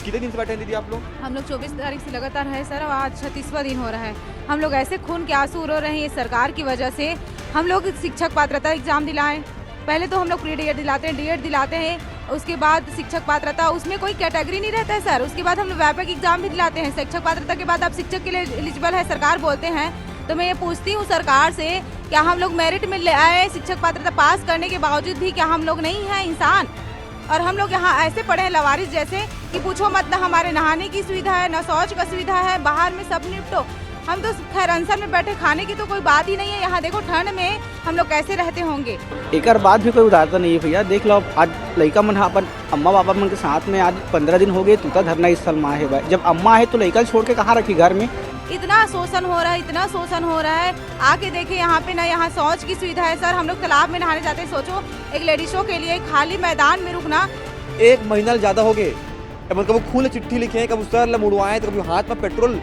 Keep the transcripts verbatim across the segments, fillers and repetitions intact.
कितने दिन से बैठे हैं दीदी आप लोग? हम लोग चौबीस तारीख से लगातार है सर, और आज छत्तीसवाँ दिन हो रहा है। हम लोग ऐसे खून के आंसू रो रहे हैं ये सरकार की वजह से। हम लोग शिक्षक पात्रता एग्जाम दिलाए, पहले तो हम लोग प्री डीएड दिलाते हैं, डीएड दिलाते हैं, उसके बाद शिक्षक पात्रता, उसमें कोई कैटेगरी नहीं रहता है सर। उसके बाद हम लोग व्यापक एग्जाम भी दिलाते हैं। शिक्षक पात्रता के बाद आप शिक्षक के लिए एलिजिबल है, सरकार बोलते हैं। तो मैं ये पूछती हूँ सरकार से, क्या हम लोग मेरिट में ले आए शिक्षक पात्रता पास करने के बावजूद भी, क्या हम लोग नहीं हैं इंसान? और हम लोग यहाँ ऐसे पड़े हैं लवारिस जैसे कि पूछो मत, ना हमारे नहाने की सुविधा है, ना शौच का सुविधा है, बाहर में सब निपटो। हम तो खैर अनशन में बैठे, खाने की तो कोई बात ही नहीं है। यहाँ देखो ठंड में हम लोग कैसे रहते होंगे। एकर बाद भी कोई उदारता नहीं है भैया। देख लो, आज लइका मन ह अपन अम्मा पापा मन के साथ में आज पंद्रह दिन हो गए, तूता धरना स्थल में आहे भाई। जब अम्मा है तो लइका छोड़ के कहाँ रखी घर में? इतना शोषण हो रहा है, इतना शोषण हो रहा है। आके देखे यहाँ पे ना, यहाँ शौच की सुविधा है सर। हम लोग तालाब में नहाने जाते हैं, सोचो एक लेडीजों के लिए खाली मैदान में रुकना। एक महीना ले ज्यादा हो गए, एमन कभू खून ले चिट्ठी लिखे, कभू सर ला मुड़वाए, तो कभू हाथ में पेट्रोल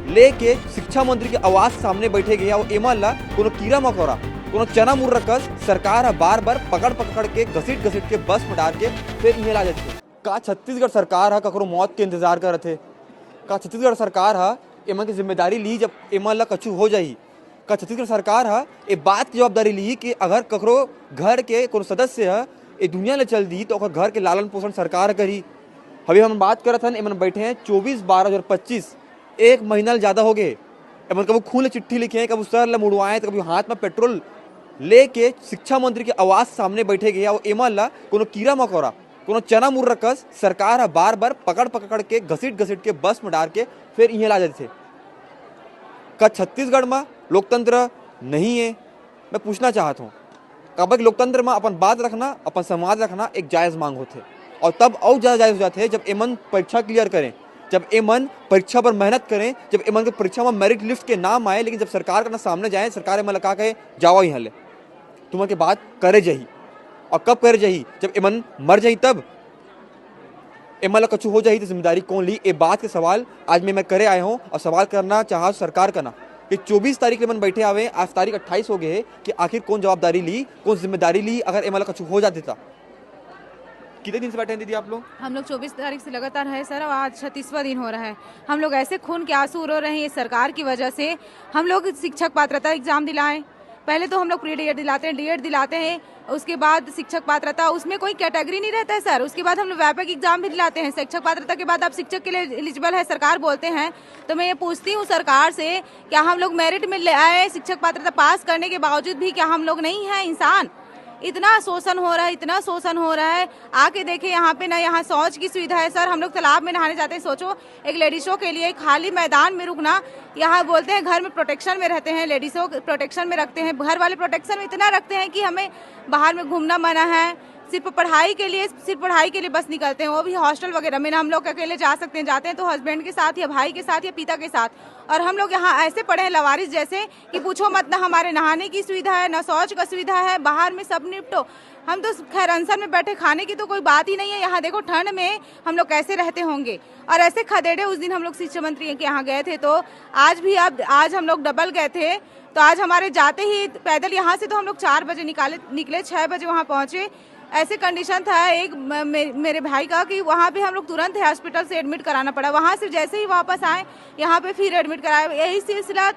लेके शिक्षा मंत्री के आवास के सामने बैठे गए। और एमन ला कोनो कीरा मकोरा, कोनो चना मुर्रा कस सरकार ह बार बार पकड़ पकड़ के, घसीट घसीट के बस में डाल के फिर इहें ला जाथे। का छत्तीसगढ़ सरकार ह ककरो मौत के इंतजार करत हे? का छत्तीसगढ़ सरकार ह एमन के जिम्मेदारी ली जब एमन ला कछु हो जाही? का छत्तीसगढ़ सरकार ह ए बात के जवाबदारी ली कि अगर ककरो घर के कोनो सदस्य ह ए दुनिया ले चल दी, तो ओकर घर के लालन पोषण सरकार ह करही? अभी हम बात करत हन, एमन बैठे हैं चौबीस बारह दो हज़ार पच्चीस, एक महीना ले ज्यादा हो गए। एमन कभू खून ले चिट्ठी लिखे, कभू सर ले मुड़वाए, तो कभू हाथ में पेट्रोल लेके शिक्षा मंत्री के आवास के सामने बैठे गए। और एमन ला कोनो कीरा मकोरा, कोनो चना मुर्रा कस सरकार ह बार बार पकड़ पकड़ के, घसीट घसीट के बस में डाल के फिर इहें ला जाथे। का छत्तीसगढ़ में लोकतंत्र नहीं है? मैं पूछना चाहत हूँ। काबर कि लोकतंत्र में अपन बात रखना, अपन संवाद रखना एक जायज मांग होथे, और तब अउ ज्यादा जायज हो जाथे जब एमन परीक्षा क्लियर करें, जब एमन परीक्षा पर मेहनत करें, जब एमन के परीक्षा में मेरिट लिस्ट के नाम आए, लेकिन जब सरकार के ना सामने जाए, सरकार एमन ला का कहे, "जावा यहाँ ले, तुमन के बात करे जाही।" और कब करे जाही? जब एमन मर जाही तब। एमन ला कछु हो जाही तो जिम्मेदारी कौन ली? ए बात के सवाल आज मैं, मैं करे आए हूँ और सवाल करना चाहत सरकार का ना कि चौबीस तारीख ले एमन बैठे आवे, आज तारीख अट्ठाईस हो गए है, कि आखिर कौन जवाबदारी ली, कौन जिम्मेदारी ली अगर एमन ला कछु हो जाथे ता? कितने दिन से बैठे हैं दीदी आप लोग? हम लोग चौबीस तारीख से लगातार है सर, और आज छत्तीसवाँ दिन हो रहा है। हम लोग ऐसे खून के आंसू रो रहे हैं ये सरकार की वजह से। हम लोग शिक्षक पात्रता एग्जाम दिलाए, पहले तो हम लोग प्री डीएड दिलाते हैं, डीएड दिलाते हैं, उसके बाद शिक्षक पात्रता, उसमें कोई कैटेगरी नहीं रहता है सर। उसके बाद हम लोग व्यापक एग्जाम भी दिलाते हैं। शिक्षक पात्रता के बाद आप शिक्षक के लिए एलिजिबल है, सरकार बोलते हैं। तो मैं ये पूछती हूँ सरकार से, क्या हम लोग मेरिट में ले आए शिक्षक पात्रता पास करने के बावजूद भी, क्या हम लोग नहीं हैं इंसान? इतना शोषण हो रहा है, इतना शोषण हो रहा है। आके देखे यहाँ पे ना, यहाँ शौच की सुविधा है सर। हम लोग तालाब में नहाने जाते हैं, सोचो एक लेडीजों के लिए खाली मैदान में रुकना। यहाँ बोलते हैं घर में प्रोटेक्शन में रहते हैं, लेडीजों प्रोटेक्शन में रखते हैं, घर वाले प्रोटेक्शन में इतना रखते हैं कि हमें बाहर में घूमना मना है। सिर्फ पढ़ाई के लिए, सिर्फ पढ़ाई के लिए बस निकलते हैं, वो भी हॉस्टल वगैरह में ना। हम लोग अकेले जा सकते हैं, जाते हैं तो हस्बैंड के साथ या भाई के साथ या पिता के साथ। और हम लोग यहाँ ऐसे पड़े हैं लवारिस जैसे कि पूछो मत, ना हमारे नहाने की सुविधा है, ना शौच का सुविधा है, बाहर में सब निपटो। हम तो खैर अनशन में बैठे, खाने की तो कोई बात ही नहीं है। यहाँ देखो ठंड में हम लोग कैसे रहते होंगे। और ऐसे खदेड़े, उस दिन हम लोग शिक्षा मंत्री के यहाँ गए थे, तो आज भी, अब आज हम लोग डबल गए थे, तो आज हमारे जाते ही पैदल यहाँ से तो हम लोग चार बजे निकाले निकले, छः बजे वहाँ पहुँचे। ऐसे कंडीशन था एक म- मे- मेरे भाई का कि वहाँ पे हम लोग तुरंत हॉस्पिटल से एडमिट कराना पड़ा। वहाँ से जैसे ही वापस आए, यहाँ पे फिर एडमिट कराए। यही सिलसिला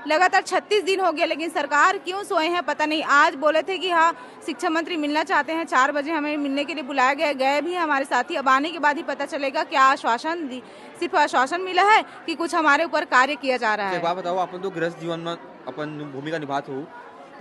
लगातार छत्तीस दिन हो गया, लेकिन सरकार क्यों सोए हैं पता नहीं। आज बोले थे कि हाँ, शिक्षा मंत्री मिलना चाहते हैं, चार बजे हमें मिलने के लिए बुलाया गया, गए भी हमारे साथी। अब आने के बाद ही पता चलेगा क्या आश्वासन दि- सिर्फ आश्वासन मिला है कि कुछ हमारे ऊपर कार्य किया जा रहा अच्छा, एक है। बात बताओ, अपन तो गृहस्थ जीवन में अपन भूमिका निभात हो,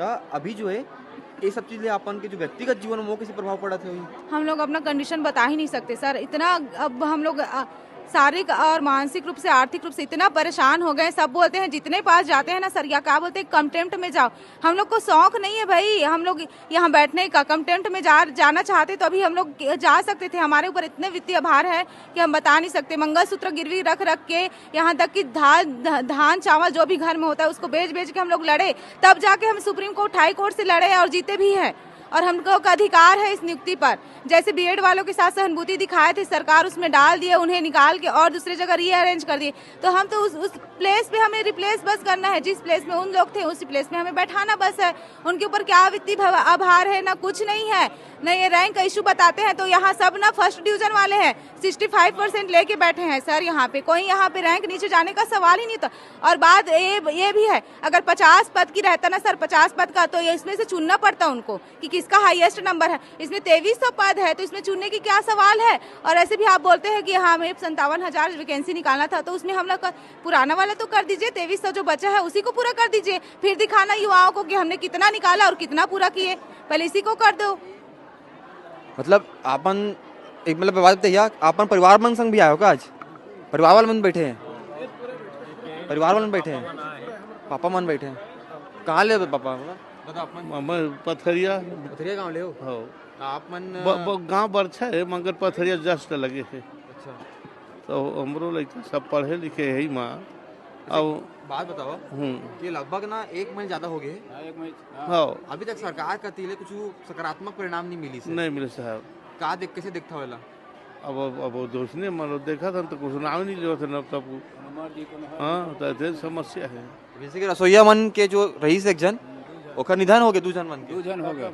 तो अभी जो है ये सब चीज ले अपन के जो व्यक्तिगत जीवन में वो कैसे प्रभाव पड़त है? हम लोग अपना कंडीशन बता ही नहीं सकते सर। इतना अब हम लोग अ, शारीरिक और मानसिक रूप से, आर्थिक रूप से इतना परेशान हो गए। सब बोलते हैं, जितने पास जाते हैं ना सर, या क्या बोलते हैं, कंटेम्प्ट में जाओ। हम लोग को शौक नहीं है भाई, हम लोग यहाँ बैठने का। कंटेम्प्ट में जा जाना चाहते तो अभी हम लोग जा सकते थे। हमारे ऊपर इतने वित्तीय भार है कि हम बता नहीं सकते। मंगलसूत्र गिरवी रख रख के, यहाँ तक कि धान, ध- धान चावल जो भी घर में होता है, उसको बेच बेच के हम लोग लड़े, तब जाके हम सुप्रीम कोर्ट, हाई कोर्ट से लड़े और जीते भी हैं। और हम लोगों का अधिकार है इस नियुक्ति पर। जैसे बीएड वालों के साथ सहानुभूति दिखाए थे, सरकार उसमें डाल दिए उन्हें निकाल के और दूसरे जगह रीअरेंज कर दिए। तो हम तो उस उस प्लेस पे हमें रिप्लेस बस करना है, जिस प्लेस में उन लोग थे उसी प्लेस में हमें बैठाना बस है। उनके ऊपर क्या वित्तीय भव- आभार है, ना कुछ नहीं है, ना ये रैंक का इशू बताते हैं। तो यहाँ सब ना फर्स्ट डिवीजन वाले हैं, सिक्सटी फाइव परसेंट लेके बैठे हैं सर। यहाँ पे कोई यहाँ पे रैंक नीचे जाने का सवाल ही नहीं था। और बात ये ये भी है, अगर पचास पद की रहता ना सर, पचास पद का, तो ये इसमें से चुनना पड़ता उनको कि किसका हाईएस्ट नंबर है। इसमें तेईस सौ पद है, तो इसमें चुनने की क्या सवाल है? और ऐसे भी आप बोलते हैं कि हाँ, हमें संतावन हजार वैकेंसी निकालना था, तो उसमें हम लोग का पुराना वाला तो कर दीजिए, तेईस सौ जो बचा है उसी को पूरा कर दीजिए। फिर दिखाना युवाओं को कि हमने कितना निकाला और कितना पूरा किए, पहले इसी को कर दो। मतलब आपन एक मतलब बात बताइए, आपन परिवार मन संग भी आए हो का आज? परिवार वाले मन बैठे हैं, परिवार वाले मन बैठे हैं, पापा मन बैठे हैं। कहाँ ले पापा? मैं पथरिया। पथरिया गाँव ले हो? हो। आप मन ब- ब- गांव बरछा है, मगर पथरिया जस्ट लगे है। अच्छा। तो हमरो लड़का सब पढ़े लिखे है ही माँ। अब बात बताओ हम्म। कि लगभग ना एक महीना ज्यादा हो गए। हाँ। अभी तक सरकार का तिले कुछ सकारात्मक परिणाम नहीं मिली से। नहीं मिले साहब। का देख कैसे देखता होला? अब अब वो दोस्त ने मानो देखा था तो कुछ नाम नहीं लेवत है ना तब। हाँ, तो ऐसे समस्या है। जैसे कि रसोईया मन के जो रईस एक जन, ओकर निधन हो गए, दू जन मन के। दू झन हो गए।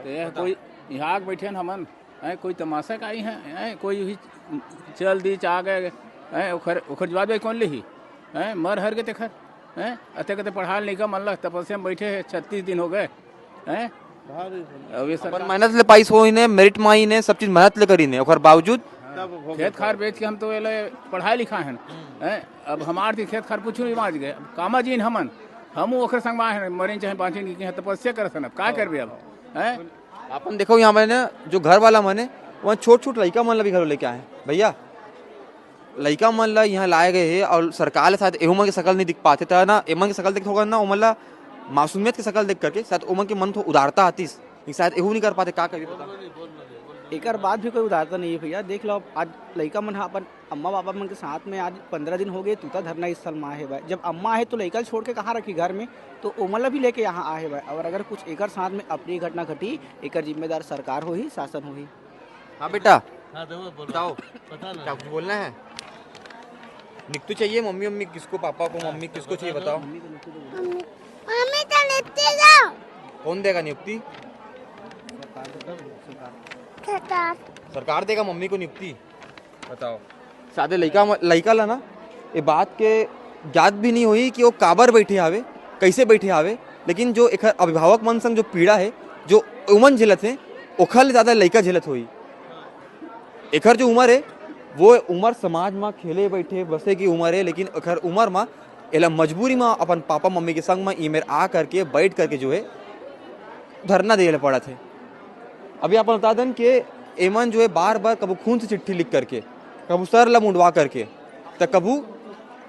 तो यह कोई यहाँ आके बैठे हैं हमन, हैं, कोई तमाशा का आई हैं, हैं, कोई ही चल दी चा गए, हैं, ओखर ओखर जवाब कौन लेही? हैं, मर हर के तेखर, हैं, अते कते पढ़ाल नहीं का मन ला तपस्या में बैठे हैं, छत्तीस दिन हो गए, हैं। अब ये अपन सरकार मेहनत ले पाइस हो इन्हें, मेरिट में इन्हें सब चीज मेहनत ले करी ने, ओकर बावजूद खेत खार बेच के हम तो ये ले पढ़ाई लिखा है, हैं। अब हमार थी खेत खार कुछ नहीं बाँच गए। अब कामा जी हमन, हम ओखर संग बा हैं, मरे चाहे बाँचे नहीं, तपस्या करत हन, अब का करबे अब, हैं। अपन देखो यहाँ मैंने जो घर वाला मन है, वहाँ छोट छोट लड़का मन ला भी घरों लेके आए हैं। भैया, लड़का मन ला यहाँ लाए गए है और सरकार ले शायद एहू मन के शकल नहीं दिख पाते, तो ना एमन के शकल देख होगा ना, ओमन ला मासूमियत के शकल देख करके शायद ओमन के मन थो उदारता आतीस, लेकिन शायद एहू नहीं कर पाते। का कभी पता एकर बाद भी कोई उदारता नहीं है भैया। देख लो, आज लइका मन ह अपन अम्मा पापा मन के साथ में आज पंद्रह दिन हो गए, तूता धरना स्थल में आहे भाई। जब अम्मा आहे तो लइका ल छोड़ के कहाँ रखी घर में? तो ओमन ला भी लेके यहाँ आहे भाई। और अगर कुछ एकर साथ में अप्रिय घटना घटी, एकर जिम्मेदार सरकार होही, शासन होही। हाँ बेटा, बताओ, क्या कुछ बोलना है? निकतू चाहिए मम्मी, मम्मी किसको, पापा को, मम्मी किसको चाहिए बताओ। मम्मी तो निकती जाओ। कौन देगा नियुक्ति? सरकार। सरकार देगा मम्मी को नियुक्ति। बताओ, सादे लइका म- लइका ला ना ये बात के ज्ञात भी नहीं होई कि वो काबर बैठे हावे, कैसे बैठे हावे, लेकिन जो एकर अभिभावक मन संग जो पीड़ा है, जो उमन झेलत है, ओखर ले ज्यादा लइका झेलत होई। एकर जो उम्र है, वो उम्र समाज में खेले बैठे बसे की उम्र है, लेकिन एकर उम्र में एला मजबूरी में अपन पापा मम्मी के संग में ई मेर आ करके बैठ करके जो है धरना दे पड़त है। अभी आप बता दें कि एमन जो है बार बार कभू खून से चिट्ठी लिख करके, कभू सर ला मुंडवा करके, तो कभू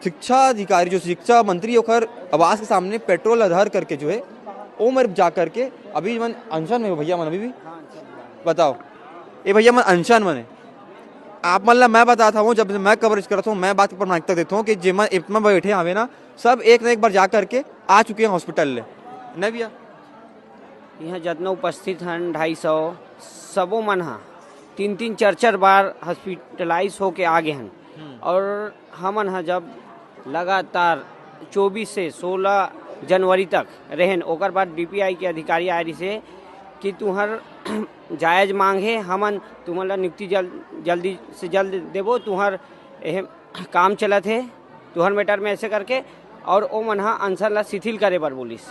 शिक्षा अधिकारी जो शिक्षा मंत्री ओकर आवास के सामने पेट्रोल धर करके जो है वो मेर जा करके अभी मन अनशन में हो भैया मन अभी भी। बताओ, ये भैया मन अनशन मन है। आप मन ला मैं बताता हूँ, जब मैं कवरेज करता हूँ, मैं बात की प्रामाणिकता देता हूँ कि जेमन इतना बैठे हवे ना, सब एक ना एक बार जा करके आ चुके हैं हॉस्पिटल ले। नहीं भैया? यहाँ जतना उपस्थित हन ढाई सौ, सबो मन ह तीन तीन चार चार बार हॉस्पिटलाइज होके आ गए हन। और हमन ह जब लगातार चौबीस से सोलह जनवरी तक रहेन, ओकर बाद डीपीआई के अधिकारी आए रहिसे कि तुहर जायज मांग हे, हमन तुमन ला नियुक्ति जल, जल्दी से जल्द देबो, तुहर एह काम चलत हे, तुहर मैटर में ऐसे करके। और ओ मन ह अनशन ला शिथिल करे बर बोलिस,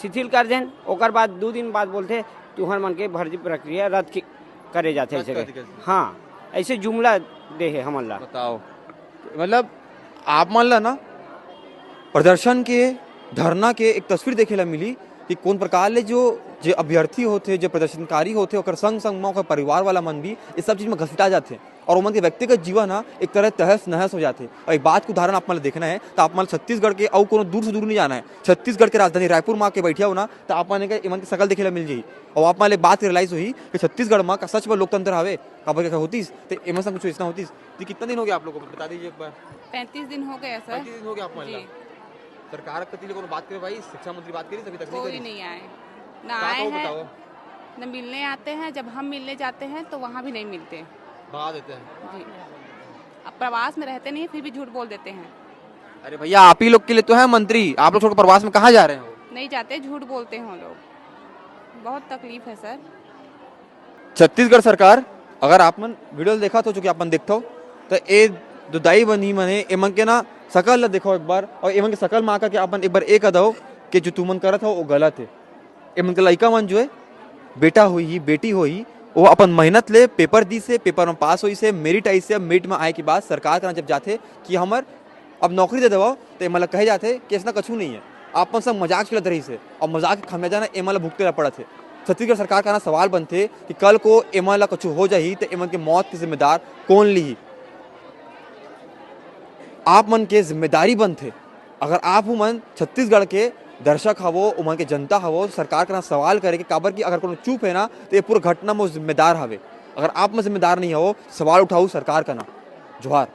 शिथिल कर देन। ओकर बाद दू दिन बाद बोलथे तुहर मन के भर्ती प्रक्रिया रद्द की, करे जाथे ऐसे करके। हाँ, ऐसे जुमला दे हे हमन ला। बताओ, मतलब आप मन ला ना प्रदर्शन के, धरना के एक तस्वीर देखे ला मिली कि कौन प्रकार ले जो जे अभ्यर्थी होथे, जो प्रदर्शनकारी होथे, ओकर संग संग में ओकर परिवार वाला मन भी इस सब चीज में घसीटा जाथे और ओमन के व्यक्तिगत जीवन ह एक तरह तहस नहस हो जाथे। और एक बात के उदाहरण आप मन ला देखना है तो आप मन ला छत्तीसगढ़ के अउ कोनो दूर से दूर नहीं जाना है, छत्तीसगढ़ के राजधानी रायपुर में आके बैठिया हो ना, तो आप मन के एमन के शकल देखे ला मिल जाही। और आप मन ला बात रियलाइज होही कि छत्तीसगढ़ में का सच में लोकतंत्र हवे, काबर के होतीस तो एमन संग कुछ ऐसा होतीस। जी, कितना दिन हो गया आप लोगों को, बता दीजिए एक बार। पैंतीस दिन हो गया सर। पैंतीस दिन हो गया आप मन ला। जी। सरकार के तिले कोनो बात करे भाई, शिक्षा मंत्री बात करी, अभी तक नहीं कोई करी। नहीं आए, ना का आए कहो हैं। बताओ। न मिलने आते हैं, जब हम मिलने जाते हैं तो वहाँ भी नहीं मिलते। भगा देते हैं। जी। अब प्रवास में रहते नहीं, फिर भी झूठ बोल देते हैं। अरे भैया, आप ही लोग के लिए तो है मंत्री, आप लोग छोड़ के प्रवास में कहाँ जा रहे हो? नहीं जाते, झूठ बोलते हैं वो लोग। बहुत तकलीफ है सर। छत्तीसगढ़ सरकार, अगर आप मन वीडियो देखत हो, चूंकि आप मन देखत हो, तो ए दो दाई बहिनी मन हे, एमन के ना शकल ला देखो एक बार, और एमन के शकल में आकर के आप मन एक बार ए कह दो कि जो तुमन करत हो वो गलत है। एमन के लइका मन जो है, बेटा होही, बेटी होही, वो अपन मेहनत ले पेपर दिस हे, पेपर में पास होइस हे, मेरिट आइस हे। मेरिट में आए के बाद सरकार करा जब जाथे कि हमर अब नौकरी दे देवव, तो एमन ला कहे जाथे कि ऐसना कछु नहीं है, आप मन सब मजाक चलत रहिस हे, और मजाक के खामियाजा ना एमन ला भुगते ला पड़त हे। छत्तीसगढ़ सरकार करा सवाल बनथे कि कल को एमन ला कछु हो जाही, तो एमन के मौत के जिम्मेदार कौन लिही? आप मन के जिम्मेदारी बनथे। अगर आप मन छत्तीसगढ़ के दर्शक हवो, उमन के जनता हवो, सरकार करा सवाल करे के, काबर कि अगर कोनो चुप है ना, तो ये पूरा घटना में वो जिम्मेदार हवे। अगर आप मन जिम्मेदार नहीं हवो, सवाल उठाऊ सरकार करा। जोहार।